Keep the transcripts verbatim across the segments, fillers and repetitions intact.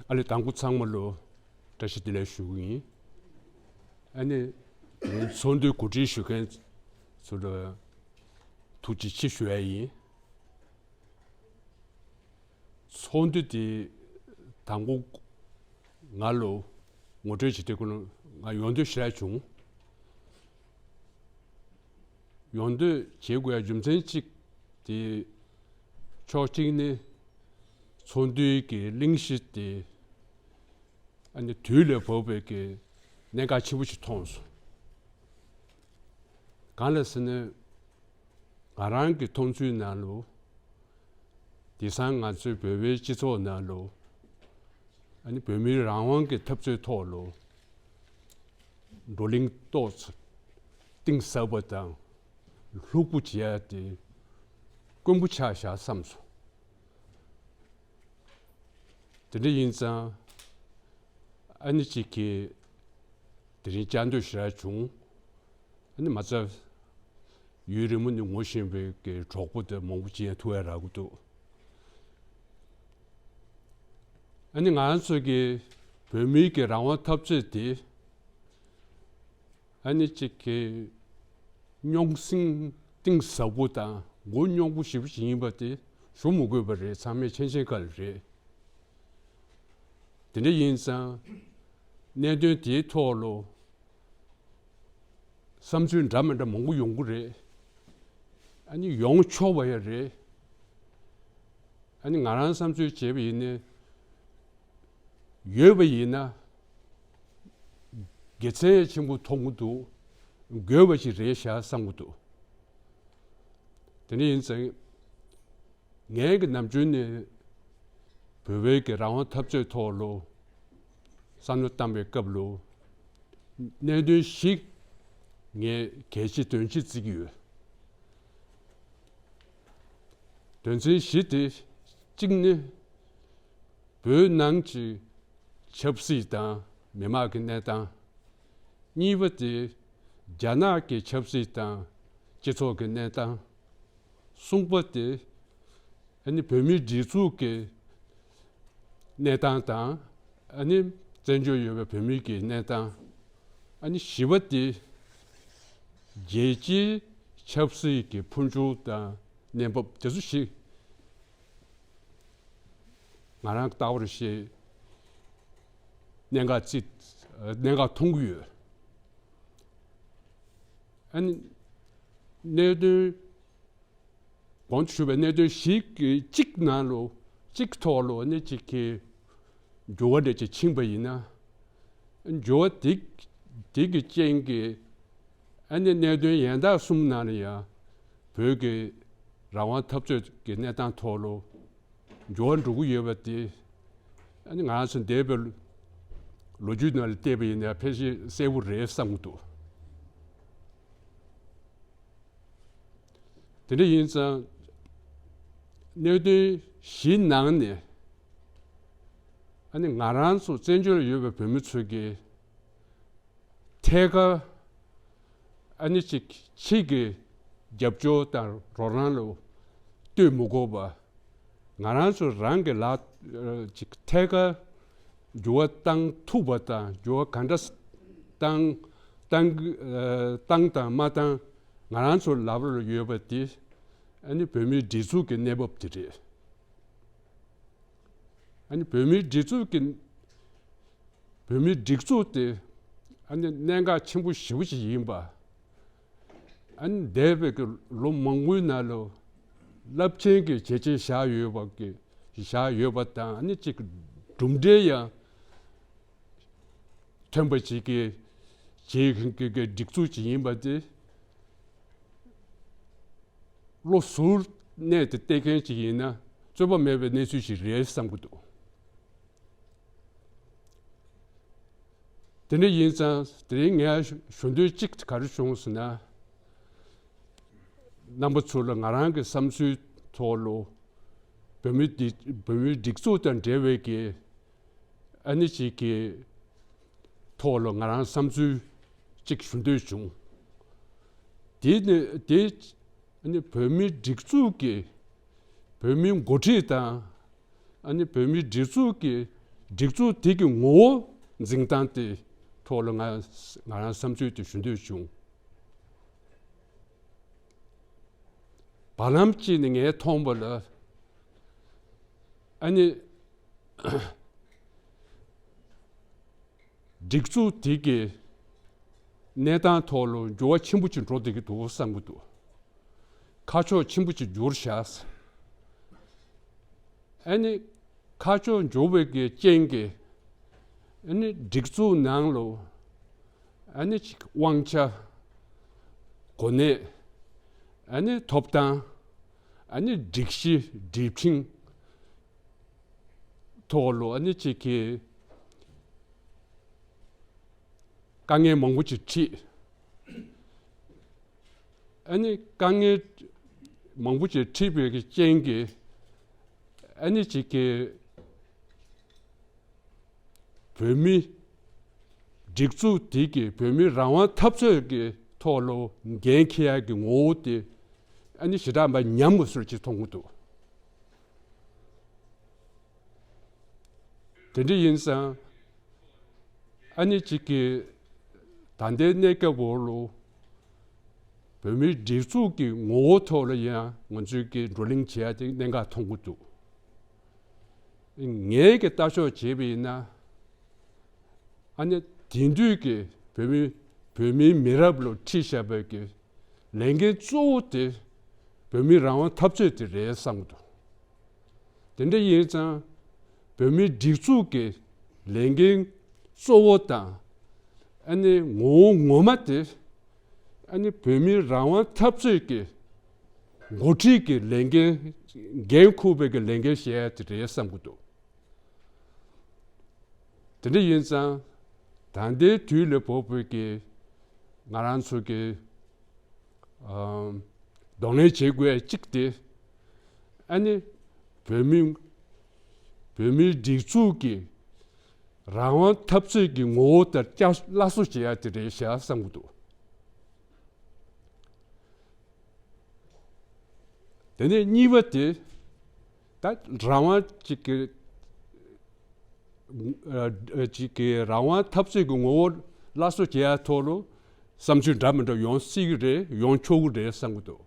ཨ་ལས་དང་པོ་ཚང་མ་ལོ་བཀྲ་ཤིས་བདེ་ལེགས་ཞུ་གི་ཡིན། ཨ་ནི་ཚོགས་འདུའི་གོ་སྒྲིག་ཞུ་མཁན་ཚོ་ལ་ཐུགས་རྗེ་ཆེ་ཞུ་ཡ་ཡིན། ཚོགས་འདུ་དེ་དང་པོ་ང་ལོ་ངོ་སྤྲོད་བྱེད་དུས་ཀུན་ང་ཡོང་འདོད་ཞེ་དྲག་བྱུང་། ཡོང་འདོད་བྱེད་དགོས་ཡ་རྒྱུ་མཚན་གཅིག་དེ་ཕྱོགས་གཅིག་ནས་ཚོགས་འདུའི་གི་གླེང་གཞི་དེ་ཨ་ནི་དུས་ལས་བབས་པའི་གི་གནད་འགག་ཆེན་པོ་ཞིག་མཐོང་སོང་། གང་ལ་ཟེར་ན་ང་རང་གི་མཐོང་ཚུལ་ནང་ལོ། དེང་སང་ང་ཚོའི་བོད་པའི་སྤྱི་ཚོགས་ནང་ལོ། ཨ་ནི་བོད་མིའི་རང་དབང་གི་འཐབ་རྩོད་ཐོག་ལོ། བགྲོ་གླེང་ཏོག་ཙམ་གཏིང་ཟབ་པ་དང་ལྷུག་པོ་བྱེད་ཡ་དེ་དཀོན་པོ་ཆགས་བཞག་བསམ་སོང་། དེ་འདྲ་ཡིན་ཙང་ཨ་ནི་གཅིག་གིས་དེ་རིང་བཅར་འདོད་ཞེ་དྲག་བྱུང་། ཨ་ནི་མ་རྩ་ཡུན་རིང་མོ་ནས་ངོ་ཤེས་པའི་གི་གྲོགས་པོ་དེ་མང་པོ་ཅིག་ཡང་ཐུག་ཡ་རག་གི་འདུག་ཨ་ནི་ང་ཚོ་གི་བོད་མིའི་གི་རང་དབང་འཐབ་རྩོད་དེ་ཨ་ནི་གཅིག་གི་རྙོག་ཟིང་གཏིང་ཟབ་པོ་དང་མགོ་རྙོག་པོ་ཞེ་པོ་ཞིག་ཡིན་པ་དེ་ཞུ་མི་དགོས་པ་རེད། ཚང་མས་མཁྱེན་མཁྱེན་ག་ལ་རེད། དེ་འདྲ་ཡིན་ཙང་གནད་དོན་དེའི་ཐོག་ལོ་བསམ་ཚུལ་འདྲ་མི་འདྲ་མང་པོ་ཡོང་གི་རེད། ཨ་ནི་ཡོང་ཆོག་པ་ཡང་རེད། ཨ་ནི་ང་རང་བསམ་ཚུལ་བྱས་པ་ཡིན་ན་ཡོད་པ་ཡིན་ན་དགེ་མཚན་ཡང་ཆེན་པོ་མཐོང་གི་འདུག་དགོས་པ་ཞིག་རེད་ཤག་བསམ་གི་འདུག་དེ་འདྲ་ཡིན་ཙང་། ངའི་གི་ནམ་རྒྱུན་ནས་བོད་པའི་གི་རང་དབང་འཐབ་རྩོད་ཐོག་ལོ་བསམ་བློ་བཏང་བའི་སྐབས་ལོ་གནད་དོན་བཞི་ངས་གལ་ཆེ་དོན་ཆེ་བརྩི་གི་ཡོད། དོན་ཚན་བཞི་དེ་གཅིག་ནི་བོད་ནང་གི་ཆབ་སྲིད་དང་མི་དམངས་ཀྱི་གནས་སྟངས། གཉིས་པ་དེ་རྒྱ་ནག་གི་ཆབ་སྲིད་དང་སྤྱི་ཚོགས་ཀྱི་གནས་སྟངས། གསུམ་པ་དེ་ཨ་ནི་བོད་མིའི་སྒྲིག་འཛུགས་ཀྱི་གནས་སྟངས་དང་ཨ་ནི་བཙན་བྱོལ་ཡོད་པའི་བོད་མིའི་གི་གནས་སྟངས། ཨ་ནི་བཞི་པ་དེ་རྒྱལ་སྤྱིའི་ཆབ་སྲིད་ཀྱི་འཕོ་འགྱུར་དང་གནས་བབ་དེ་ཚོ་ཞིག་ང་རང་ལྟ་བུར་བཤད་གནད་འགག་ཅིག་གནད་འགག་མཐོང་གི་ཡོད། ཨ་ནི་གནད་དོན་གོང་དུ་ཞུས་པའི་གནད་དོན་ཞིག་གཅིག་ནང་ལོ་གཅིག་ཐོག་ལོ་ནི་གཅིག་གི་འགྱུར་བ་འདྲ་ཅིག་ཕྱིན་པ་ཡིན་ན། འགྱུར་བ་དེ་དེ་གི་རྐྱེན་གྱིས་ཨ་ནི་གནད་དོན་ཡན་ལག་གསུམ་ནང་ལ་ཡང་བོད་ཀྱི་རང་དབང་འཐབ་རྩོད་ཀྱི་གནས་སྟངས་ཐོག་ལོ་འགྱུར་བ་འགྲོ་གི་ཡོད་པ་དེ་ཨ་ནི་ང་ཚོ་འདས་པའི་ལོ་རྒྱུས་ནང་ལ་བལྟས་པ་ཡིན་ན་ཕལ་ཆེར་གསལ་པོ་རེད་བསམ་གྱི་འདུག་དེ་འདྲ་ཡིན་ཙང་གནད་དོན་བཞིའི་ནང་ནས་ཨ་ནི་ང་རང་ཚོ་བཙན་བྱོལ་ཡོད་པའི་བོད་མི་ཚོ་གིས་ཐད་ཀར་ཨ་ནི་ཅིག་ཕྱི་གི་རྒྱབ་སྐྱོར་དང་རོགས་རམ་ལ་ལྟོས་མི་དགོས་པ། ང་རང་ཚོ་རང་གི་ལག་ཅིག་ཐད་ཀར་འགྱུར་བ་བཏང་ཐུབ་པ་དང་འགྱུར་བ་ག་འདྲ་བཏང་བཏང་བཏང་དང་མ་བཏང་ང་རང་ཚོ་ལག་པ་ལ་ཡོད་པ་དེ་ཨ་ནི་བོད་མིའི་སྒྲིག་འཛུགས་ཀྱི་གནས་བབ་དེ་རེད། ཨ་ནི་བོད་མིའི་སྒྲིག་འཛུགས་ཀྱི་བོད་མིའི་སྒྲིག་འཛུགས་དེ་ཨ་ནི་གནད་འགག་ཆེན་པོ་ཞེ་པོ་ཅིག་ཡིན་པ། ཨ་ནི་འདས་པའི་གི་ལོ་མང་པོའི་ནང་ལ་རླབས་ཆེན་གྱི་བྱས་རྗེས་བཞག་ཡོད་པ་གི་བཞག་ཡོད་པ་དང་ཨ་ནི་གཅིག་གི་གྲུབ་འབྲས་ཡང་ཐོན་པ་ཅིག་གི་བྱེད་མཁན་གྱི་གི་སྒྲིག་འཛུགས་ཅིག་ཡིན་པ་དེ་བློ་གཟུར་གནས་དེ་བལྟས་མཁན་ཅིག་ཡིན་ན་རྩོད་པ་མེད་པའི་གནས་ཚུལ་ཞིག་རེད་བསམ་གྱི་འདུག་དེ་འདྲ་ཡིན་ཙང་དེ་རིང་ངས་ཞུ་འདོད་གཅིག་ག་རེ་བྱུང་ཟེར་ན། རྣམ་པ་ཚོ་ལ་ང་རང་གི་བསམ་ཚུལ་ཐོག་ལ་བོད་མི་འདི་བོད་མིའི་སྒྲིག་འཛུགས་དང་འབྲེལ་བའི་གི་ཨ་ནི་ཅིག་གི་ཐོག་ལ་ང་རང་བསམ་ཚུལ་གཅིག་ཞུ་འདོད་བྱུང་། དེ་ནི་དེ་ཨ་ནི་བོད་མིའི་སྒྲིག་འཛུགས་ཀྱི་བོད་མིའི་འགོ་ཁྲིད་དང་ཨ་ནི་བོད་མིའི་སྒྲིག་འཛུགས་ཀྱི་ སྒྲིག་འཛུགས་དེ་གི་ངོ་བོ་འཛིན་སྟངས་དེ་ཐོག་ལ་ང་ང་རང་བསམ་ཚུལ་དེ་ཞུ་འདོད་བྱུང་། བར་ལམ་གཅིག་ནས་ངས་མཐོང་བ་ལ། ཨ་ནི་སྒྲིག་འཛུགས་དེ་གི་གནས་སྟངས་ཐོག་ལ་འགྱུར་བ་ཆེན་པོ་ཅིག་འགྲོ་བསྡད་ཀྱི་འདུག་བསམ་གྱི་འདུག་ཁ་ཕྱོགས་ཆེན་པོ་ཅིག་འགྱུར་བཞག་ཨ་ནི་ཁ་ཕྱོགས་འགྱུར་བའི་གི་རྐྱེན་གྱིས། ཨ་ནི་སྒྲིག་འཛུགས་ནང་ལ་ཨ་ནི་ཅིག་དབང་ཆ། གོ་གནས། ཨ་ནི་ཐོབ་ཐང་། ཨ་ནི་སྒྲིག་གཞི་སྒྲིག་ཁྲིམས་ཐོག་ལ་ཨ་ནི་ཅིག་གི་དཀའ་ངལ་མང་པོ་ཅིག་འཁྲིད། ཨ་ནི་དཀའ་ངལ་མང་པོ་ཅིག་འཁྲིད་པའི་གི་རྐྱེན་གྱིས། ཨ་ནི་ཅིག་གི་བོད་མི་སྒྲིག་འཛུགས་དེ་གི་བོད་མི་རང་དབང་འཐབ་རྩོད་ཀྱི་ཐོག་ལ་འགན་འཁྱེར་ཡག་གི་ངོ་བོ་དེ་ཨ་ནི་ཞེ་དྲག་མ་ཉམས་པ་བཟོ་ཅིག་མཐོང་གི་འདུག་དེ་འདྲ་ཡིན་ཙང་། ཨ་ནི་གཅིག་གིས་ད་ལྟའི་གནས་སྐབས་འོག་ལ་བོད་མིའི་སྒྲིག་འཛུགས་ཀྱི་ངོ་བོ་ཐོག་ལ་ཡང་ང་ཚོས་ཀྱི་བགྲོ་གླེང་བྱེད་ཡ་དེ་གནད་འགག་མཐོང་གི་འདུག་ངས་ཀྱི་ལྟ་ཕྱོགས་བྱས་པ་ཡིན་ན། ཨ་ནི་དེང་དུས་ཀྱི་བོད་མི་བོད་མིའི་མི་རབས་ལ་ཁྲིད་བཞག་པའི་གི་ལས་འགན་གཙོ་བོ་དེ་བོད་མིའི་རང་དབང་འཐབ་རྩོད་དེ་རེད་བསམ་གྱི་འདུག་དེ་འདྲ་ཡིན་ཙང་བོད་མིའི་སྒྲིག་འཛུགས་ཀྱི་ལས་འགན་གཙོ་བོ་དང་ཨ་ནི་ངོ་བོ་ངོ་མ་དེ་ཨ་ནི་བོད་མིའི་རང་དབང་འཐབ་རྩོད་ཀྱི་འགོ་ཁྲིད་ཀྱི་ལས་འགན་འགན་འཁུར་བའི་གི་ལས་འགན་བཞེས་ཡ་དེ་རེད་བསམ་གྱི་འདུག་དེ་འདྲ་ཡིན་ཙང་ད་ལྟའི་དུས་ལ་བབ་པའི་གི་ང་རང་ཚོ་གི་ཨམ། གདོང་ལེན་བྱེད་དགོས་གཅིག་དེ་ཨ་ནི་བོད་མི་བོད་མིའི་སྒྲིག་འཛུགས་ཀྱི་རང་དབང་འཐབ་རྩོད་ཀྱི་ངོ་བོ་དེ་བསྐྱར་སླར་གསོ་བྱེད་ཡ་དེ་རེད་ཤག་བསམ་གྱི་འདུག་དེ་ནས་གཉིས་པ་དེ་ད་རང་དབང་གཅིག་གི་ཨ་ཅིག་གི་རང་དབང་འཐབ་རྩོད་ཀྱི་ངོ་བོ་སླར་གསོ་བྱེད་ཡ་ཐོག་ལ་བསམ་ཚུལ་འདྲ་མི་འདྲ་ཡོང་སྲིད་ཀྱི་རེད། ཡོང་ཆོག་གི་རེད་བསམ་གྱི་འདུག་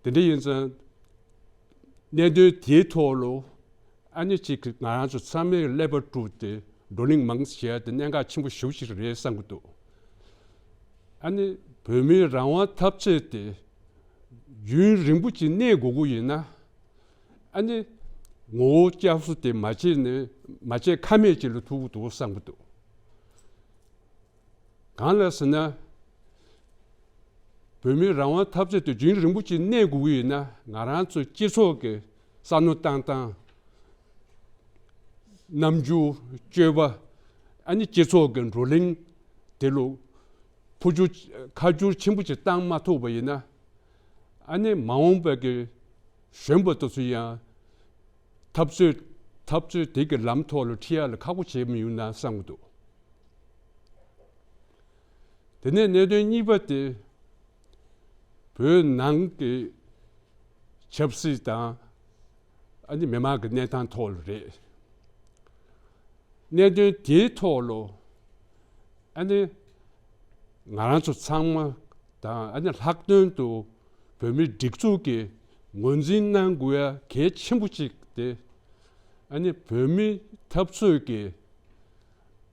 དེ་འདྲ་ཡིན་ཙང་གནད་དོན་དེའི་ཐོག་ལ་ཨ་ནི་གཅིག་གི་ང་རང་ཚོ་ཚང་མས་ཀླད་པ་དཀྲུགས་ཏེ་བགྲོ་གླེང་མང་བྱས་ཏེ་གནད་འགག་ཆེན་པོ་ཞེ་པོ་ཅིག་རེད་བསམ་གྱི་འདུག་ཨ་ནི་བོད་མིའི་རང་དབང་འཐབ་རྩོད་དེ་ཡུན་རིང་པོ་ཅིག་གནས་དགོས་ཀྱི་ཡིན་ན། ཨ་ནི་ངོ་བོ་བསྐྱར་གསོ་དེ་མ་བྱས་ནས་མ་བྱས་ཁ་མེད་ཅིག་ལ་ཐུག་གི་འདུག་བསམ་གྱི་འདུག་གང་ལ་ཟེར་ན། བོད་མིའི་རང་དབང་འཐབ་རྩོད་དེ་རྒྱུན་རིང་པོ་ཅིག་གནས་དགོས་ཀྱི་ཡིན་ན། ང་རང་ཚོའི་སྤྱི་ཚོགས་ཀྱི་བསམ་བློ་བཏང་སྟངས། རྣམ་འགྱུར། སྤྱོད་པ། ཨ་ནི་སྤྱི་ཚོགས་ཀྱི་བགྲོ་གླེང་དེ་ལ་འཕོ་འགྱུར་ཁ་སྒྱུར་ཆེན་པོ་ཅིག་བཏང་མ་ཐུབ་པ་ཡིན་ན། ཨ་ནི་མ་འོངས་པའི་གི་གཞོན་པ་དེ་ཚོ་ཡང་འཐབ་རྩོད་འཐབ་རྩོད་དེ་གི་ལམ་ཐོག་ལ་ཁྲིད་ཡ་ལ་ཁག་པོ་བྱེད་མི་ཡོང་ན་བསམ་གྱི་འདུག་དེ་ནས་གནད་དོན་གཉིས་པ་དེ་བོད་ནང་གི་ཆབ་སྲིད་དང་ཨ་ནི་མི་མང་གི་གནས་སྟངས་ཐོག་ལ་རེད། གནད་དོན་དེའི་ཐོག་ལ་ཨ་ནི་ང་རང་ཚོ་ཚང་མ་དང་ཨ་ནི་ལྷག་དོན་དུ་བོད་མིའི་སྒྲིག་འཛུགས་ཀྱིས་ངོས་འཛིན་གནང་དགོས་ཡ་གལ་ཆེན་པོ་གཅིག་དེ་ཨ་ནི་བོད་མིའི་འཐབ་རྩོད་ཀྱི་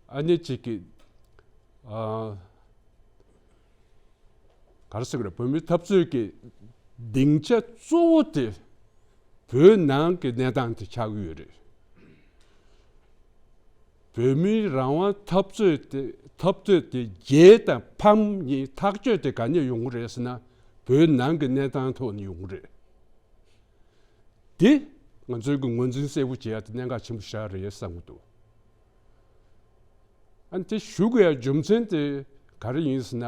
ཨ་ནི་གཅིག་གི་ཨ། ག་རེ་ཟེར་དགོས་རེད། བོད་མིའི་འཐབ་རྩོད་ཀྱི་སྡིངས་ཆ་གཙོ་བོ་དེ་བོད་ནང་གི་གནས་སྟངས་དེ་ཆགས་ཀྱི་ཡོད་རེད། བོད་མིའི་རང་དབང་འཐབ་རྩོད་དེ་འཐབ་རྩོད་དེ་རྒྱལ་དང་ཕམ་གཉིས་ཐག་གཅོད་དེ་ག་ནས་ཡོང་གི་རེད་ཟེར་ན། བོད་ནང་གི་གནས་སྟངས་ཐོག་ནས་ཡོང་གི་རེད། དེ་ང་ཚོའི་གི་ངོས་འཛིན་གསལ་པོ་བྱེད་ཡ་དེ་གནད་འགག་ཆེན་པོ་ཞིག་རེད་བསམ་གྱི་འདུག་ཨ་ནི་དེ་ཞུ་དགོས་ཡ་རྒྱུ་མཚན་དེ་ག་རེ་ཡིན་ཟེར་ན།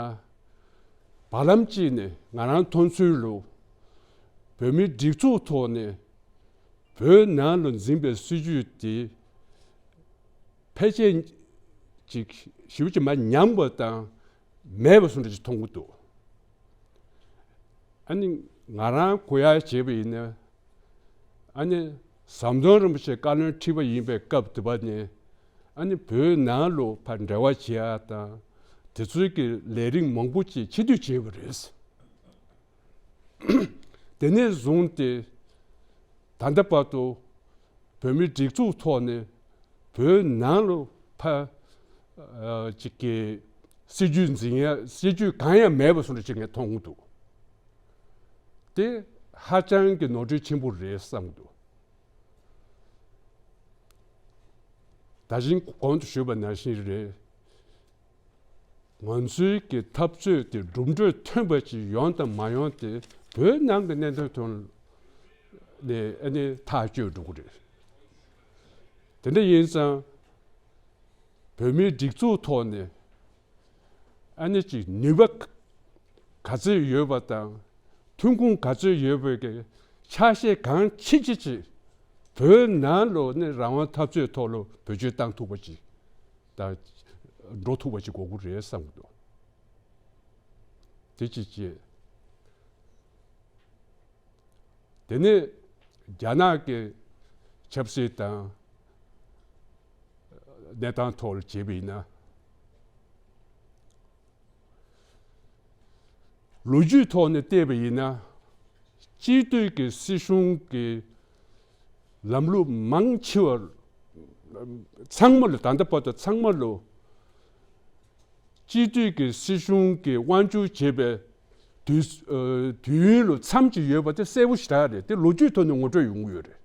བར་ལམ་གཅིག་ནས་ང་རང་མཐོང་ཚུལ་ལ། བོད་མིའི་སྒྲིག་འཛུགས་ཐོག་ནས་བོད་ནང་ལ་འཛིན་པའི་སྲིད་ཇུས་དེ་ཕལ་ཆེར་ཅིག་ཞེ་པོ་ཅིག་མར་ཉམས་པ་དང་མེད་པ་བཟོ་འདྲ་ཅིག་མཐོང་གི་འདུག་ཨ་ནི་ང་རང་གོ་ཡ་བྱས་པ་ཡིན་ན། ཨ་ནི་ ཟམ་གདོང་རིན་པོ་ཆེ་བཀའ་བློན་ཁྲི་པ་ཡིན་པའི་སྐབས་དེ་པ་ནས་ཨ་ནི་བོད་ནང་ལ་ཕར་འབྲེལ་བ་བྱེད་ཡ་དང་དེ་ཚོའི་གི་ལས་རིགས་མང་པོ་ཅིག་ཕྱིར་བསྡུ་བྱས་པ་རེད། དེ་ནས་བཟུང་སྟེ་ད་ལྟ་བར་དུ་བོད་མིའི་སྒྲིག་འཛུགས་ཐོག་ནས་བོད་ནང་ལ་ཕར་ཨ་ཅིག་གི་སྲིད་ཇུས་འཛིན་ཡ་སྲིད་ཇུས་གང་ཡང་མེད་པ་བཟོ་འདྲ་ཅིག་ངས་མཐོང་གི་འདུག་དེ་ཧ་ཅང་གི་ནོར་འཁྲུལ་ཆེན་པོ་རེད་བསམ་གི་འདུག་ད་གིན་གོང་དུ་ཞུས་པ་ནང་བཞིན་རེད། ང་ཚོའི་གི་འཐབ་རྩོད་དེ་གྲུབ་འབྲས་ཐོན་པ་ཅིག་ཡོང་དང་མ་ཡོང་དེ་བོད་ནང་གི་གནད་དོན་ཐོག་ནས་ཨ་ནི་ཐག་གཅོད་འགྲོ་གི་རེད། དེ་འདྲ་ཡིན་ཙང་བོད་མིའི་སྒྲིག་འཛུགས་ཐོག་ནས་ཨ་ནི་ཅིག་ནུས་པ་ག་ཚོད་ཡོད་པ་དང་ཐོན་ཁུངས་ག་ཚོད་ཡོད་པའི་གི་ཆ་ཤས་གང་ཆེ་ཆེ་ཅིག་བོད་ནང་ལོ་ནས་རང་དབང་འཐབ་རྩོད་ཐོག་ལ་བེད་སྤྱོད་བཏང་ཐུབ་པ་ཅིག་དང་འགྲོ་ཐུབ་པ་ཅིག་དགོས་ཀྱི་རེད་བསམ་གྱི་འདུག་དེ་ཅིག་བྱས། དེ་ནས་རྒྱ་ནག་གི་ཆབ་སྲིད་དང་གནས་སྟངས་ཐོག་ལ་བྱས་པ་ཡིན་ན། ལོ་རྒྱུས་ཐོག་ནས་བལྟས་པ་ཡིན་ན། སྤྱི་འཐུས་ཀྱི་སྲིད་གཞུང་གི་ལམ་ལུགས་མང་ཆེ་བ་ཚང་མ་ལོ་ད་ལྟ་བར་དུ་ཚང་མ་ལོ་སྤྱི་འཐུས་ཀྱི་སྲིད་གཞུང་གི་དབང་སྒྱུར་བྱེད་པའི་དུས་ཨ་དུས་ཡུན་ལོ་མཚམས་ཅིག་ཡོད་པ་དེ་གསལ་པོ་ཞེ་དྲག་རེད། དེ་ལོ་རྒྱུས་ཐོག་ནས་ངོ་སྤྲོད་ཡོང་གི་ཡོད་རེད།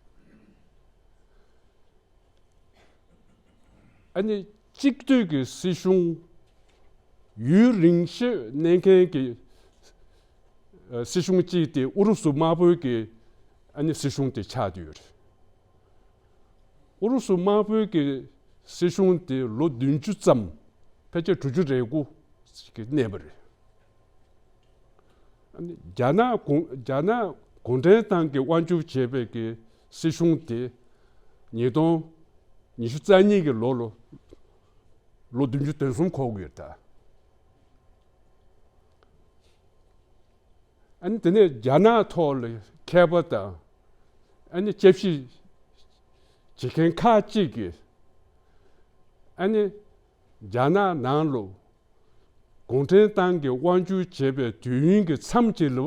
ཨ་ནི་གཅིག་སྡུད་ཀྱི་སྲིད་གཞུང་ཡུན་རིང་ཤོས་གནས་མཁན་གྱི་ཨ་སྲིད་གཞུང་གཅིག་དེ་ཨུ་རུ་སུ་དམར་པོའི་གི་ཨ་ནི་སྲིད་གཞུང་དེ་ཆགས་བསྡད་ཡོད་རེད། ཨུ་རུ་སུ་དམར་པོའི་གི་སྲིད་གཞུང་དེ་ལོ་བདུན་ཅུ་ཙམ་ཕལ་ཆེར་དྲུག་ཅུ་རེ་དགུ་ཞིག་གི་གནས་པ་རེད། རྒྱ་ནག་གུང་རྒྱ་ནག་གུང་ཁྲན་ཏང་གིས་དབང་སྒྱུར་བྱས་པའི་གི་སྲིད་གཞུང་དེ་ཉིས་སྟོང་ཉི་ཤུ་རྩ་གཉིས་ཀྱི་ལོ་ལོ་ལོ་བདུན་ཅུ་དོན་གསུམ་འཁོར་གྱི་ཡོད་ད། ཨ་ནི་དེ་ནས་རྒྱ་ནག་ཐོག་ལ་མཁས་པ་དང་ཨ་ནི་དཔྱད་ཞིབ་བྱེད་མཁན་ཁག་ཅིག་གིས་ཨ་ནི་རྒྱ་ནག་ནང་ལོ་གུང་ཁྲན་ཏང་གིས་དབང་སྒྱུར་བྱས་པའི་དུས་ཡུན་གྱི་མཚམས་ཅིག་ལ་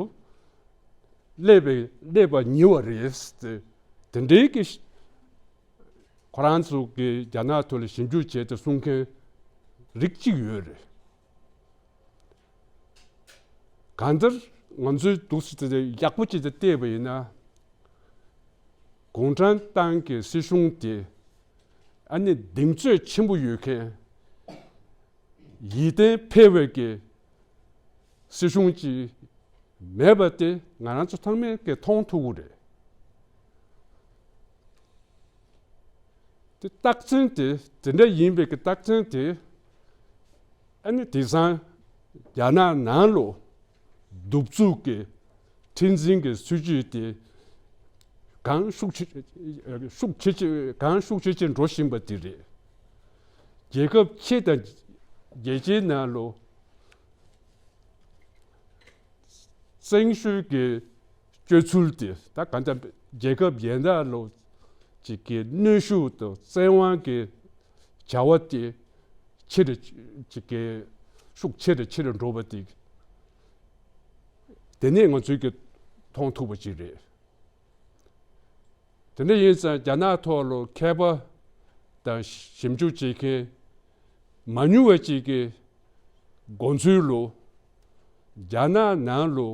སླེབས་པའི་སླེབས་པ་ཉེ་བ་རེད་ཟེར་ཏེ་དེ་འདྲའི་གི་ཁོ་རང་ཚོ་གི་རྒྱ་ནག་ཐོག་ལ་ཞིབ་འཇུག་བྱས་ཏེ་གསུང་མཁན་རིགས་གཅིག་ཡོད་རེད། གང་ལྟར་ང་ཚོའི་འདུག་སེ་དེ་ཡག་པོ་ཅིག་ཏུ་བལྟས་པ་ཡིན་ན། གུང་ཁྲན་ཏང་གི་སྲིད་གཞུང་དེ་ཨ་ནི་གདེང་ཚོད་ཆེན་པོ་ཡོད་མཁན་ཡིད་བརྟན་འཕེར་བའི་གི་སྲིད་གཞུང་ཅིག་མེད་པ་དེ་ང་རང་ཚོ་ཚང་མས་ཀྱིས་མཐོང་ཐུབ་ཀྱི་རེད། དེ་རྟགས་མཚན་དེ་དེ་འདྲ་ཡིན་པའི་གི་རྟགས་མཚན་དེ་ཨ་ནི་དེང་སང་རྒྱ་ནག་ནང་ལོ་གདུག་རྩུབ་ཀྱི་ཁྲིམས་འཛིན་གྱི་སྲིད་ཇུས་དེ་གང་ཤུགས་ཆེ་ཤུགས་ཆེ་ཆེ་གང་ཤུགས་ཆེ་ཆེ་འགྲོ་བཞིན་པ་དེ་རེད། རྒྱལ་ཁབ་ཕྱི་དང་རྒྱལ་སྤྱིའི་ནང་ལོ། བཙན་བྱོལ་གྱི་སྤྱོད་ཚུལ་དེ་ད་གང་ལྟར་རྒྱལ་ཁབ་གཞན་དག་ལོ་ཅིག་གི་གནོན་ཤུགས་དང་བཙན་དབང་གི་བྱ་བ་དེ་ཆེ་རུ་ཅིག་གི་ཤུགས་ཆེ་རུ་ཆེ་རུ་འགྲོ་བ་དེ་དེ་ནས་ང་ཚོས་ཀྱི་མཐོང་ཐུབ་པ་ཅིག་རེད། དེ་འདྲ་ཡིན་ཙང་རྒྱ་ནག་ཐོག་ལ་མཁས་པ་དང་ཞིབ་འཇུག་བྱེད་མཁན་མ་ཉུང་བ་ཅིག་གིས་དགོངས་ཚུལ་ལོ། རྒྱ་ནག་ནང་ལོ་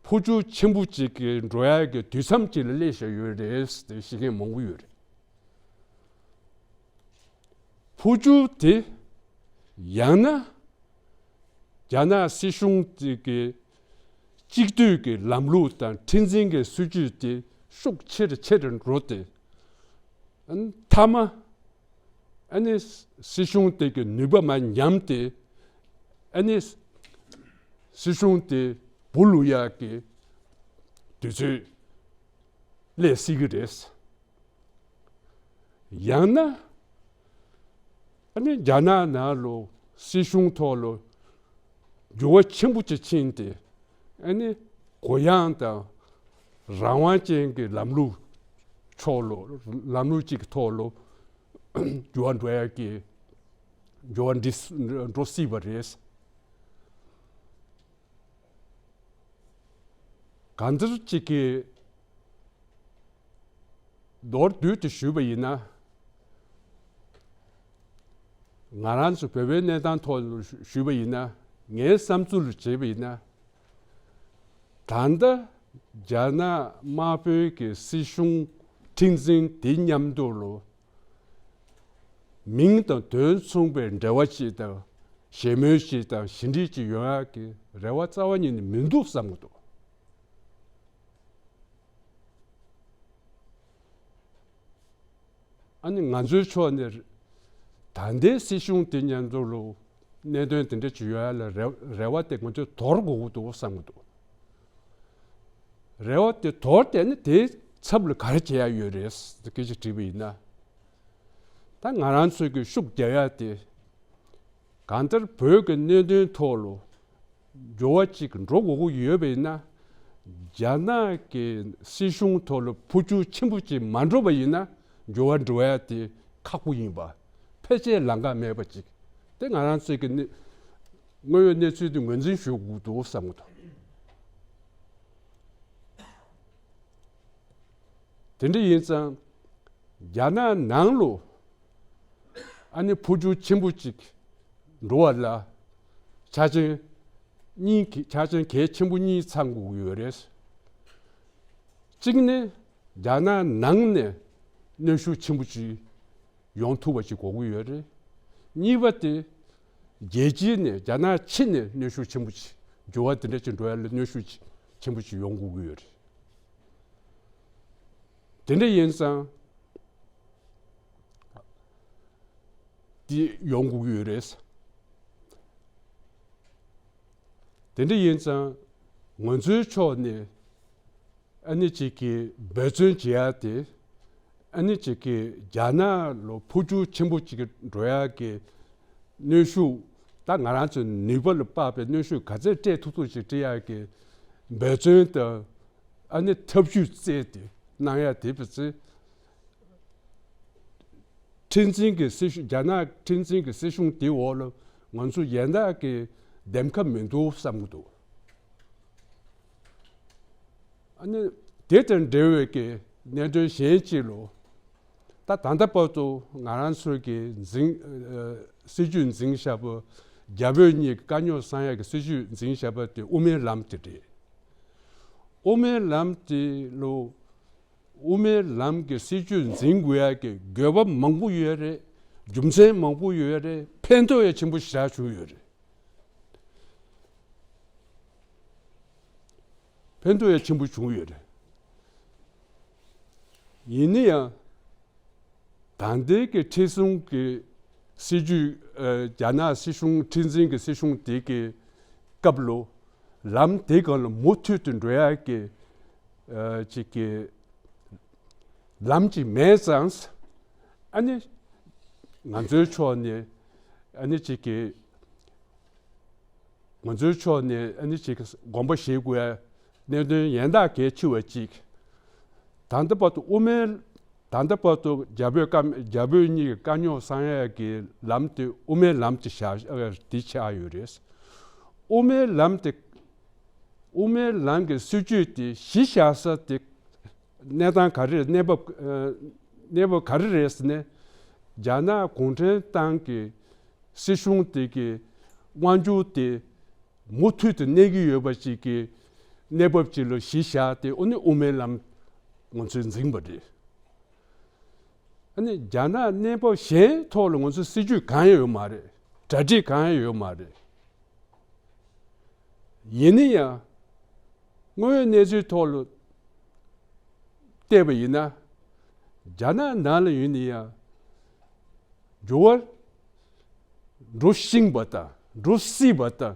འཕོ་འགྱུར་ཆེན་པོ་ཅིག་གི་འགྲོ་ཡག་གི་དུས་མཚམས་ཅིག་ལ་སླེབས་བཞག་ཡོད་རེད་ཟེར་ཏེ་བཤད་མཁན་མང་པོ་ཡོད་རེད། འཕོ་འགྱུར་དེ་ཡང་ན་རྒྱ་ནག་སྲིད་གཞུང་དེ་གི་གཅིག་སྡུད་ཀྱི་ལམ་ལུགས་དང་ཁྲིམས་འཛིན་གྱི་སྲིད་ཇུས་དེ་ཤུགས་ཆེ་རུ་ཆེ་རུ་འགྲོ་སྟེ། མཐའ་མ་ཨ་ནི་སྲིད་གཞུང་དེ་གི་ནུས་པ་མར་ཉམས་ཏེ་ཨ་ནི་སྲིད་གཞུང་དེ་སྦུག་ལུས་ཡག་གི་དུས་ཚོད་སླེབས་སྲིད་ཀྱི་རེད། ཡང་ན་ཨ་ནི་རྒྱ་ནག་ནང་ལོ་སྲིད་གཞུང་ཐོག་ལོ་འགྱུར་བ་ཆེན་པོ་ཅིག་ཕྱིན་ཏེ་ཨ་ནི་གུ་ཡངས་དང་རང་དབང་ཅན་གྱི་ལམ་ལུགས་ ཕྱོགས་ལ་ལམ་ལུགས་གཅིག་གི་ཐོག་ལ་འགྱུར་བ་འགྲོ་ཡ་གི་འགྱུར་བ་འགྲོ་སྲིད་པ་རེད། གང་ལྟར་གཅིག་གི་མདོར་བསྡུས་ཏེ་ཞུས་པ་ཡིན་ན། ང་རང་ཚོ་བོད་པའི་གནས་སྟངས་ཐོག་ལ་ཞུས་པ་ཡིན་ན། ངའི་བསམ་ཚུལ་ལ་བྱས་པ་ཡིན་ན། ད་ལྟ་རྒྱ་ནག་དམར་པོའི་གི་སྲིད་གཞུང་ཁྲིམས་འཛིན་དེ་མཉམ་དུ་ལོ། མིང་དང་དོན་མཚུངས་པའི་འབྲེལ་བ་ཅིག་དང་། ཞལ་མོལ་ཅིག་དང་ཞི་འགྲིག་ཅིག་ཡོང་ཡག་གི་རེ་བ་རྩ་བ་ཉིད་ནས་མི་འདུག་བསམ་གྱི་འདུག། ཨ་ནི་ང་ཚོའི་ཕྱོགས་ནས་ད་ལྟའི་སྲིད་གཞུང་དེ་མཉམ་དུ་ལོ། གནད་དོན་དེ་འདྲ་ཅིག་ཡོང་ཡ་ལ་རེ་རེ་བ་དེ་ང་ཚོས་དོར་དགོས་ཀྱི་འདུག་བསམ་གྱི་འདུག། རེ་བ་དེ་དོར་བསྡད་ན་དེའི་ཚབ་ལ་ག་རེ་བྱེད་ཡ་ཡོད་རེད་ཟེར་སྐད་ཆ་དྲིས་པ་ཡིན་ན། ད་ང་རང་ཚོས་ཀྱི་ཤུགས་རྒྱག་ཡ་དེ་གང་ལྟར་བོད་ཀྱི་གནད་དོན་ཐོག་ལ་འགྱུར་བ་ཅིག་འགྲོ་དགོས་ཀྱི་ཡོད་པ་ཡིན་ན། རྒྱ་ནག་གི་སྲིད་གཞུང་ཐོག་ལ་འཕོ་འགྱུར་ཆེན་པོ་ཅིག་མ་འགྲོ་བ་ཡིན་ན། འགྱུར་བ་འགྲོ་ཡ་དེ་ཁག་པོ་ཡིན་པ། ཕལ་ཆེར་ལམ་ཁ་མེད་པ་ཅིག། དེ་ང་རང་ཚོས་ཀྱི་གནས་དངོས་ཡོད་གནས་ཚུལ་དེ་ངོས་འཛིན་ཞུ་དགོས་འདུག་བསམ་གྱི་འདུག། དེ་འདྲ་ཡིན་ཙང་རྒྱ་ནག་ནང་ལོ། ཨ་ནི་འཕོ་འགྱུར་ཆེན་པོ་ཅིག་འགྲོ་བ་ལ་ཆ་རྐྱེན་གཉིས་ཀྱི་ཆ་རྐྱེན་གལ་ཆེན་པོ་གཉིས་ཚང་དགོས་ཀྱི་ཡོད་རེད། གཅིག་ནི་རྒྱ་ནག་ནང་ནས་གནོན་ཤུགས་ཆེན་པོ་ཅིག་ཡོང་ཐུབ་པ་ཞིག་དགོས་ཀྱི་ཡོད་རེད། གཉིས་པ་དེ་རྒྱལ་སྤྱིའི་ནས་རྒྱ་ནག་ཕྱི་ནས་གནོན་ཤུགས་ཆེན་པོ་ཅིག་འགྱུར་བ་དེ་འདྲ་ཅིག་འགྲོ་ཡ་ལ་གནོན་ཤུགས་ཆེན་པོ་ཅིག་ཡོང་དགོས་ཀྱི་ཡོད་རེད། དེ་འདྲ་ཡིན་ཙང་དེ་ཡོང་དགོས་ཀྱི་ཡོད་རེད། དེ་འདྲ་ཡིན་ཙང་ང་ཚོའི་ཕྱོགས་ནས་ཨ་ནི་ཅིག་གི་འབད་བརྩོན་བྱེད་ཡ་དེ། ཨ་ནི་ཅིག་གི་རྒྱ་ནག་ལ་འཕོ་འགྱུར་ཆེན་པོ་ཅིག་འགྲོ་ཡ་གི་གནོན་ཤུགས། ད་ང་རང་ཚོའི་ནུས་པ་ལ་དཔག་པའི་གནོན་ཤུགས་ག་ཚད་སྤྲད་ཐུབ་ཐུབ་ཅིག་སྤྲད་ཡ་གི་འབད་བརྩོན་དང་། ཨ་ནི་ཐབས་ཇུས་བཙལ་ཏེ་གནང་ཡ་དེ་བས་ཚེ། ཁྲིམས་འཛིན་གྱི་སྲིད་གཞུང་། རྒྱ་ནག་ཁྲིམས་འཛིན་གྱི་སྲིད་གཞུང་དེའི་འོག་ལ་ང་ཚོ་གཞན་དག་གི་འདེམས་ཁ་མི་འདུག་བསམ་གྱི་འདུག། ཨ་ནི་དེ་དང་འབྲེལ་བའི་གི་གནད་དོན་གཞན་གཅིག་ལོ། ད་ད་ལྟ་བར་དུ་ང་རང་ཚོའི་གི་འཛིན། ཨ། སྲིད་ཇུས་འཛིན་བཞག་པ། རྒྱ་བོད་གཉིས་ཀྱི་དཀའ་རྙོག་སེལ་ཡག་གི་སྲིད་ཇུས་འཛིན་བཞག་པ་དེ་དབུ་མའི་ལམ་དེ་རེད། དབུ་མའི་ལམ་དེ་ལོ། དབུ་མའི་ལམ་གྱི་སྲིད་ཇུས་འཛིན་དགོས་ཡ་གི་དགོས་པ་མང་པོ་ཡོད་རེད། རྒྱུ་མཚན་མང་པོ་ཡོད་རེད། ཕན་ཐོགས་ཡ་ཆེན་པོ་ཞེ་དྲག་བྱུང་ཡོད་རེད། ཕན་ཐོགས་ཡ་ཆེན་པོ་བྱུང་ཡོད་རེད། ཡིན་ན་ཡང་། ད་ལྟའི་གི་ཁྲིམས་སྲུང་གི་སྲིད་ཇུས། ཨ། རྒྱ་ནག་སྲིད་གཞུང་། ཁྲིམས་འཛིན་གྱི་སྲིད་གཞུང་དེ་གི་སྐབས་ལོ། ལམ་དེ་སྒང་ལ་མུ་མཐུད་དུ་འགྲོ་ཡ་གི། ཨ། ཅིག་གི་ལམ་ཅིག་མེད་ཙང་། ཨ་ནི་ང་ཚོའི་ཕྱོགས་ནས་ཨ་ནི་ཅིག་གི། ང་ཚོའི་ཕྱོགས་ནས་ཨ་ནི་ཅིག་དགོངས་པ་བཞེས་དགོས་ཡ་གནད་དོན་ཡན་ལག་གལ་ཆེ་བ་ཅིག། ད་ལྟ་བར་དུ་དབུ་མའི། ད་ལྟ་བར་དུ་རྒྱ་བོད་དཀའ། རྒྱ་བོད་གཉིས་ཀྱི་དཀའ་རྙོག་སེལ་ཡ་གི་ལམ་དེ་དབུ་མའི་ལམ་དེ་བཞག། ཨ། དེ་ཆགས་ཡོད་རེད། དབུ་མའི་ལམ་དེ། དབུ་མའི་ལམ་གྱི་སྲིད་ཇུས་དེ་གཞི་བཞག་ས་དེ་གནས་སྟངས་ག་རེ། གནས་བབ། ཨ། གནས་བབ་ག་རེ་རེད་ཟེར་ན། རྒྱ་ནག་གུང་ཁྲན་ཏང་གི་སྲིད་གཞུང་དེ་གི་དབང་སྒྱུར་དེ་མུ་མཐུད་དུ་གནས་ཀྱི་ཡོད་པ་ཅིག་གི་གནས་བབ་ཅིག་ལ་གཞི་བཞག་སྟེ། ཨ་ནི་དབུ་མའི་ལམ་ང་ཚོས་འཛིན་པ་རེད། ཨ་ནི་རྒྱ་ནག་གནས་བབ་གཞན་ཐོག་ལ་ང་ཚོ་སྲིད་ཇུས་གང་ཡང་ཡོད་མ་རེད། གྲ་སྒྲིག་གང་ཡང་ཡོད་མ་རེད། ཡིན་ན་ཡང་དངོས་ཡོད་གནས་ཚུལ་ཐོག་ལ་བལྟས་པ་ཡིན་ན། རྒྱ་ནག་ནང་ལ་ཡིན་ན་ཡང་འགྱུར་བ་འགྲོ་བཞིན་པ་དང་འགྲོ་སྲིད་པ་དང་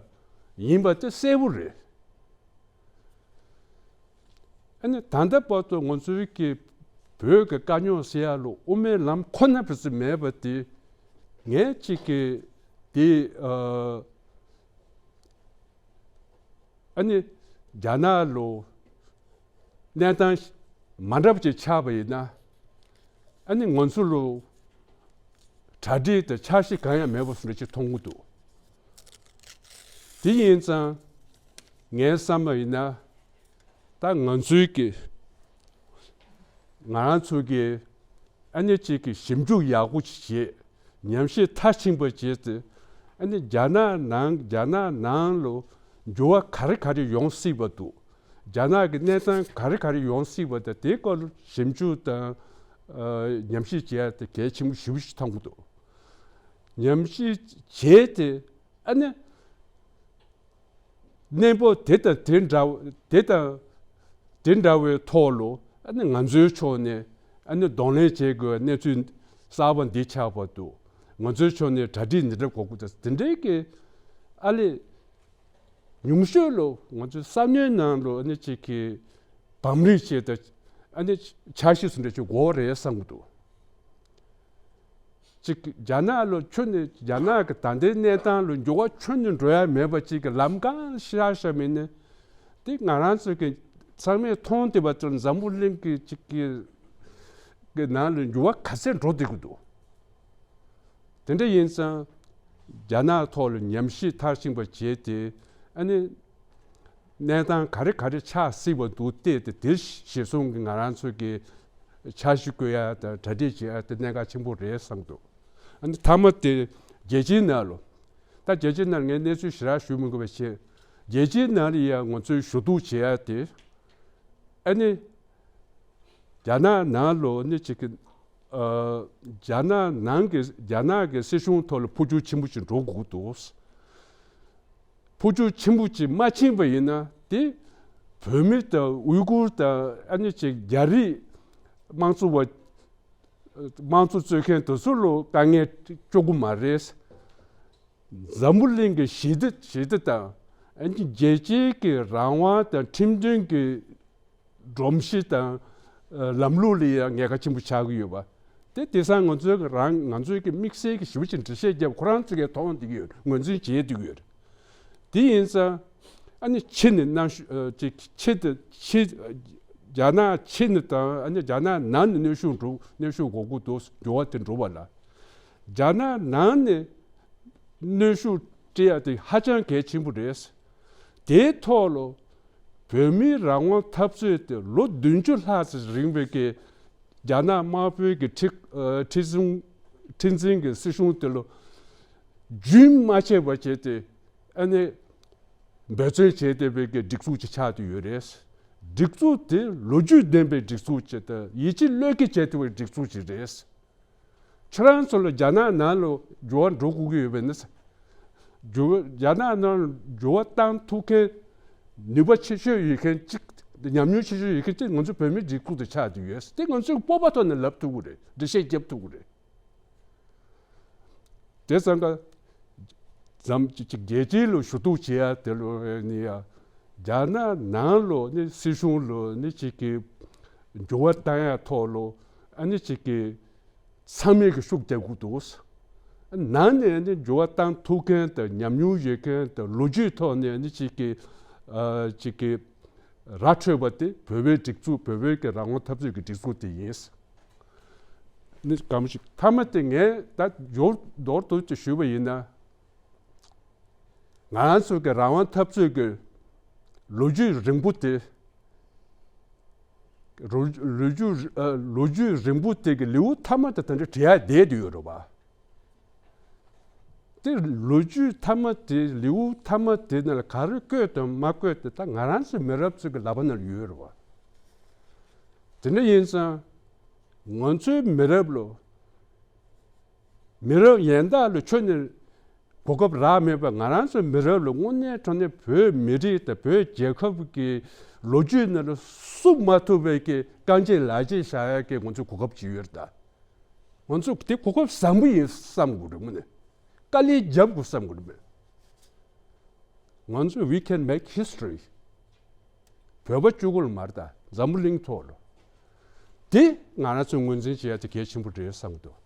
ཡིན་པ་དེ་གསལ་པོ་རེད། ཨ་ནི་ད་ལྟ་བར་དུ་ང་ཚོའི་གི་བོད་ཀྱི་དཀའ་རྙོག་སེལ་ཡ་ལ་དབུ་མའི་ལམ་ཁོ་ན་བར་དུ་མེད་པ་དེ། ངས་གཅིག་གི་དེ། ཨ། ཨ་ནི་རྒྱ་ནག་ལ་གནས་སྟངས་མ་འདྲ་བ་ཅིག་ཆགས་པ་ཡིན་ན། ཨ་ནི་ང་ཚོ་ལ་གྲ་སྒྲིག་དང་འཆར་གཞི་གང་ཡང་མེད་པ་བཟོ་འདྲ་ཅིག་མཐོང་གི་འདུག་དེ་ཡིན་ཙང་ངའི་བསམ་པ་ཡིན་ན། ད་ང་ཚོའི་གི་ང་རང་ཚོ་གི་ཨ་ནི་གཅིག་གི་ཞིབ་འཇུག་ཡག་པོ་ཅིག་བྱེད། ཉམས་ཞིབ་མཐར་ཕྱིན་པ་བྱས་ཏེ། ཨ་ནི་རྒྱ་ནག་ནང་རྒྱ་ནག་ནང་ལ་འགྱུར་བ་ག་རེ་ག་རེ་ཡོང་སྲིད་པ་འདུག་རྒྱ་ནག་གི་གནས་སྟངས་ག་རེ་ག་རེ་ཡོང་སྲིད་པ་དང་དེའི་སྐོར་ལ་ཞིབ་འཇུག་དང་ཨ་ཉམས་ཞིབ་བྱེད་ཡ་དེ་གལ་ཆེན་པོ་ཞེ་པོ་ཞིག་མཐོང་གི་འདུག་ཉམས་ཞིབ་བྱས་ཏེ་ཨ་ནི། གནས་བབ་དེ་དང་དེ་འདྲ་དེ་དང་དེ་འདྲ་བའི་ཐོག་ལ་ཨ་ནི་ང་ཚོའི་ཕྱོགས་ནས་ཨ་ནི་གདོང་ལེན་བྱེད་དགོས་གནས་ཚུལ་གསར་པ་འདི་ཆགས་པ་འདུག་ང་ཚོའི་ཕྱོགས་ནས་གྲ་སྒྲིག་འདི་འདྲ་དགོས་ཀྱི་འདུག་དེ་འདྲའི་གི་ཨ་ལས་ཉུང་ཤོས་ལ་ང་ཚོའི་བསམ་བློའི་ནང་ལ་ཨ་ནི་གཅིག་གི་བམ་རིག་བྱས་ཏེ་ཨ་ནི་འཆར་གཞི་སུ་འདྲ་ཅིག་དགོས་རེད་བསམ་གྱི་འདུག་གཅིག་རྒྱ་ནག་ལ་ཁྱོན་ནས་རྒྱ་ནག་གི་ད་ལྟའི་གནས་སྟངས་ལ་འགྱུར་བ་ཁྱོན་ནས་འགྲོ་ཡ་མེད་པ་གཅིག་གི་ལམ་ཁ་ཤར་ཤར་མིན་ནི་དེ་ང་རང་ཚོ་གི་ཚང་མས་མཐོང་བསྡད་པ་ཚོ་འཛམ་བུ་གླིང་གི་གཅིག་གི་གི་ནང་ལ་འགྱུར་བ་ག་ཚད་འགྲོ་བསྡད་ཀྱི་འདུག་དེ་འདྲ་ཡིན་ཙང་རྒྱ་ནག་ཐོག་ལ་ཉམས་ཞིབ་མཐར་ཕྱིན་པ་བྱས་ཏེ་ཨ་ནི། གནས་སྟངས་ག་རེ་ག་རེ་ཆགས་སྲིད་པ་འདུག་བལྟས་ཏེ་དེ་གཞིར་བཟུང་གིས་ང་རང་ཚོ་གི་འཆར་གཞི་བཀོད་ཡ་དང་གྲ་སྒྲིག་བྱེད་ཡ་དེ་གནད་འགག་ཆེན་པོ་རེད་བསམ་འདུག་ཨ་ནི་མཐའ་མ་དེ་རྒྱལ་སྤྱིའི་ནང་ལ་ད་རྒྱལ་སྤྱིའི་ནང་ངས་གནས་ཚུལ་ཞེ་དྲག་ཞུ་མི་དགོས་པ་བྱས། རྒྱལ་སྤྱིའི་ནང་ལ་ཡང་ང་ཚོས་ཞུ་གཏུག་བྱེད་ཡ་དེ་ཨ་ནི་རྒྱ་ནག་ནང་ལ་ནི་ཅིག་གི་ཨ་རྒྱ་ནག་ནང་གི་རྒྱ་ནག་གི་སྲིད་གཞུང་ཐོག་ལ་འཕོ་འགྱུར་ཆེན་པོ་ཞིག་འགྲོ་དགོས་འདུག་འཕོ་འགྱུར་ཆེན་པོ་ཅིག་མ་ཕྱིན་པ་ཡིན་ན་དེ་བོད་མི་དང་ཝུའི་གུར་དང་ཨ་ནི་ཅིག་རྒྱ་རིགས་དམངས་གཙོ་བ་དམངས་གཙོ་རྩོད་མཁན་དེ་ཚོ་ལ་དཀའ་ངལ་སྐྱོ་གི་མ་རེད། འཛམ་བུ་གླིང་གི་ཞི་བདེ་ཞི་བདེ་དང་ཨ་ནི་རྒྱལ་སྤྱིའི་གི་རང་དབང་དང་ཁྲིམས་མཐུན་གྱི་སྒྲོམ་གཞི་དང་ལམ་ལུགས་ལ་ཡང་ཉེན་ཁ་ཆེན་པོ་ཆགས་ཀྱི་ཡོད་པ། དེ་དེང་སང་ང་ཚོའི་རང་ང་ཚོའི་གི་དམིགས་བསལ་གྱི་ཞི་བ་ཅིག་འགྲེལ་བཤད་བརྒྱབ་ཁོ་རང་ཚོས་གི་མཐོང་བསྡད་ཀྱི་ཡོད། ངོས་འཛིན་བྱེད་བསྡད་ཀྱི་ཡོད། དེ་ཡིན་ཙང་ཨ་ནི་ཕྱི་ནས་གནོན་ཤུགས་ཅིག་ཕྱི་དེ་ཕྱི་རྒྱ་ནག་ཕྱི་ནས་དང་ཨ་ནི་རྒྱ་ནག་ནང་ནས་གནོན་ཤུགས་འགྲོ་གནོན་ཤུགས་དགོས་ཀྱི་འདུག་འགྱུར་བ་དེ་འགྲོ་བ་ལ་རྒྱ་ནག་ནང་ནས་གནོན་ཤུགས་སྤྲད་ཡ་དེ་ཧ་ཅང་གལ་ཆེན་པོ་རེད། དེའི་ཐོག་ལ་བོད་མིའི་རང་དབང་འཐབ་རྩོད་དེ་ལོ་བདུན་ཅུ་ལྷག་ཙམ་རིང་བའི་གི་རྒྱ་ནག་དམར་པོའི་གི་ཁྲི་ཁྲི་འཛིན་ཁྲི་འཛིན་གི་སྲིད་གཞུང་དེ་ལ་རྒྱུན་མ་ཆད་པ་བྱས་ཏེ་ཨ་ནི་འབད་བརྩོན་བྱས་བསྡད་པའི་གི་སྒྲིག་འཛུགས་ཅིག་ཆགས་བསྡད་ཡོད་རེད། སྒྲིག་འཛུགས་དེ་ལོ་རྒྱུས་ལྡན་པའི་སྒྲིག་འཛུགས་ཅིག་དང་ཡིད་ཆེས་བློས་འགེལ་བྱས་བསྡད་པའི་སྒྲིག་འཛུགས་ཅིག་རེད། ཁྱེད་རང་ཚོ་ལ་རྒྱ་ནག་ནང་ལ་འགྱུར་བ་འགྲོ་དགོས་ཀྱི་ཡོད་པས་ན། འགྱུར་བ་རྒྱ་ནག་ནང་ལ་འགྱུར་བ་བཏང་ཐུབ་མཁན་ནུས་པ་ཆེ་ཤོས་ཡོད་མཁན་གཅིག་ཉམས་མྱོང་ཆེ་ཤོས་ཡོད་མཁན་གཅིག་ང་ཚོ་བོད་མིའི་སྒྲིག་འཛུགས་དེ་ཆགས་བསྡད་ཡོད། དེ་ང་ཚོས་སྤོབས་པ་ཐོག་ནས་ལབ་ཐུབ་ཀྱི་རེད། འགྲེལ་བཤད་རྒྱབ་ཐུབ་ཀྱི་རེད། དེ་ཙང་ཀ་འཛམ་གཅིག་རྒྱལ་སྤྱི་ལ་ཞུ་གཏུག་བྱེད་ཡ་དེ་ལོ་ནི་ཡ་རྒྱ་ནག་ནང་ལོ་ནི་སྲིད་གཞུང་ལོ་ནི་གཅིག་གི་འགྱུར་བ་བཏང་ཡ་ཐོག་ལོ་ཨ་ནི་གཅིག་གི་ཚང་མས་ཀྱི་ཤུགས་རྒྱག་དགོས་འདུག་ནང་ནས་ནི་འགྱུར་བ་བཏང་ཐུབ་མཁན་དང་ཉམས་མྱོང་ཡོད་མཁན་དང་ལོ་རྒྱུས་ཐོག་ནས་ནི་གཅིག་གི་ཨ་གཅིག་གི་ར་འཕྲོད་པ་དེ་བོད་པའི་སྒྲིག་འཛུགས་བོད་པའི་གི་རང་དབང་འཐབ་རྩོད་ཀྱི་སྒྲིག་འཛུགས་དེ་ཡིན། ནི་གམ་ཞིག་མཐའ་མ་དེ་ངས་ད་མདོར་མདོར་བསྡུས་ཏེ་ཞུས་པ་ཡིན་ན། ང་རང་ཚོ་གི་རང་དབང་འཐབ་རྩོད་ཀྱི་ལོ་རྒྱུས་རིང་པོ་དེ། ལོ་ལོ་རྒྱུས་ཨ་ལོ་རྒྱུས་རིང་པོ་དེ་གི་ལེའུ་མཐའ་མ་དེ་ད་འདྲ་བྲིས་ཡ་བསྡད་དུ་ཡོད་རེད་པ། དེ་ལོ་རྒྱུས་མཐའ་མ་དེ་ལེའུ་མཐའ་མ་དེ་ནང་ལ་ག་རེ་བཀོད་དང་མ་བཀོད་དེ་ད་ང་རང་ཚོའི་མི་རབས་ཚོ་གི་ལག་པ་ནང་ལ་ཡོད་རེད་པ། དེ་འདྲ་ཡིན་ཙང་ང་ཚོའི་མི་རབས་ལ། མི་རབས་ཡན་དག་ལ་ཁྱོན་ནས་གོ་སྐབས་རག་མེད་པ་ང་རང་ཚོའི་མི་རབས་ལ་དངོས་གནས་དྲང་གནས་བོད་མི་རིགས་དང་བོད་རྒྱལ་ཁབ་ཀྱི་ལོ་རྒྱུས་ནང་ལ་བསུབ་མ་ཐུབ་པའི་གི་རྐང་རྗེས་ལག་རྗེས་བཞག་ཡ་གི་ང་ཚོའི་གོ་སྐབས་ཅིག་ཡོད་རེད་ད། ང་ཚོ་དེ་གོ་སྐབས་བཟང་པོ་ཡིན་བསམ་དགོས་རེད་མོ་ནས། དཀའ་ལས་རྒྱབ་དགོས་བསམ་དགོས་རེད་མོ། ང་ཚོས་we can make history། བོད་པ་གཅིག་པོ་ལ་མ་རེད་ད། འཛམ་བུ་གླིང་ཐོག་ལ། དེ་ང་རང་ཚོས་ངོས་འཛིན་བྱེད་ཡ་དེ་གལ་ཆེན་པོ་རེད་བསམ་གྱི་འདུག